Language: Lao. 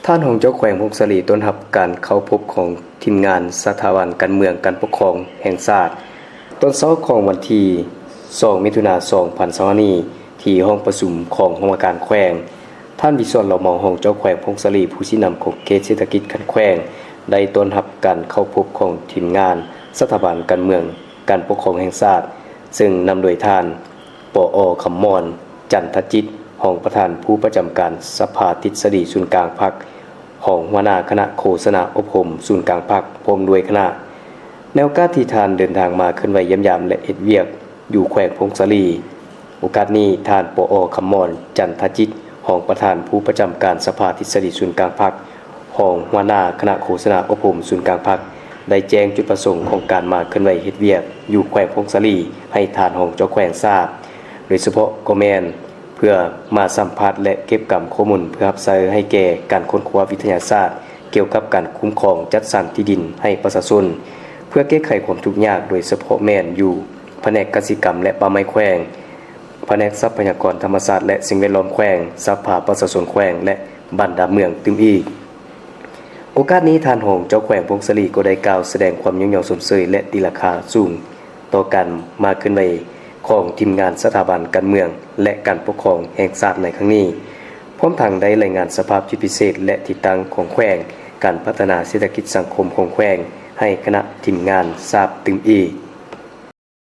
ທ່ານຮອງເຈົ້າແຂວງຜົ້ງສາລີ ຕ້ອນຮັບການເຂົ້າພົບຂອງທີມງານສະຖາບັນການເມືອງການປົກຄອງແຫ່ງຊາດ. ຕອນເຊົ້າຂອງວັນທີສອງ ມິຖຸນາ ສອງພັນຊາວຫ້າ ນີ້ ທີ່ຫ້ອງປະຊຸມຂອງຫ້ອງວ່າການແຂວງ, ທ່ານ ວິສອນ ເຫຼົ່າເມົາ ຮອງເຈົ້າແຂວງຜົ້ງສາລີ ຜູ້ຊີ້ນຳຂອງເຂດເສດຖະກິດຂັ້ນແຂວງ ໄດ້ຕ້ອນຮັບການເຂົ້າພົບຂອງທີມງານສະຖາບັນການເມືອງການປົກຄອງແຫ່ງຊາດ, ເຊິ່ງນຳໂດຍທ່ານ ປອ ຄຳມ່ອນ ຈັນທະຈິດ ຮອງປະທານຜູ້ປະຈຳການສະພາທິດສະດີສູນກາງພັກ, ຮອງຫົວໜ້າຄະນະໂຄສະນາອົບຮົມສູນກາງພັກ ພ້ອມດ້ວຍຄະນະ. ໃນໂອກາດທີ່ທ່ານເດີນທາງມາເຄື່ອນໄຫວຢ້ຽມຢາມ ແລະ ເຮັດວຽກຢູ່ແຂວງຜົ້ງສາລີ, ໂອກາດນີ້ ທ່ານ ປອ ຄຳມ່ອນ ຈັນທະຈິດ ຮອງປະທານຜູ້ປະຈຳການສະພາທິດສະດີສູນກາງພັກ, ຮອງຫົວໜ້າຄະນະໂຄສະນາອົບຮົມສູນກາງພັກ ໄດ້ແຈ້ງຈຸດປະສົງຂອງການມາເຄື່ອນໄຫວເຮັດວຽກຢູ່ແຂວງຜົ້ງສາລີ ໃຫ້ທ່ານຮອງເຈົ້າແຂວງຊາບ, ໂດຍສະເພາະກໍແມ່ນເພື່ອມາສຳພາດ ແລະ ເກັບກຳຂໍ້ມູນເພື່ອຮັບໃຊ້ໃຫ້ແກ່ການຄົ້ນຄວ້າວິທະຍາສາດກ່ຽວກັບການຄຸ້ມຄອງຈັດສັນທີ່ດິນໃຫ້ປະຊາຊົນ ເພື່ອແກ້ໄຂຄວາມທຸກຍາກ, ໂດຍສະເພາະແມ່ນຢູ່ພະແນກກະສິກຳ ແລະ ປ່າໄມ້ແຂວງ, ພະແນກຊັບພະຍາກອນທຳມະຊາດ ແລະ ສິ່ງແວດລ້ອມແຂວງ, ສະພາປະຊາຊົນແຂວງ ແລະ ບັນດາເມືອງຕື່ມອີກ. ໂອກາດນີ້ ທ່ານຮອງເຈົ້າແຂວງຜົ້ງສາລີກໍໄດ້ກ່າວສະແດງຄວາມຍົກຍ້ອງຊົມເຊີຍ ແລະ ຕີລາຄາສູງຕໍ່ການມາເຄື່ອນໄຫວຂອງທີມງານສະຖາບັນການເມືອງ ແລະ ການປົກຄອງແຫ່ງຊາດໃນຄັ້ງນີ້, ພ້ອມທັງໄດ້ລາຍງານສະພາບຈຸດພິເສດ ແລະ ທິດຕັ້ງຂອງແຂວງ, ການພັດທະນາເສດຖະກິດສັງຄົມຂອງແຂວງ ໃຫ້ຄະນະທີມງານຊາບຕື່ມອີກ.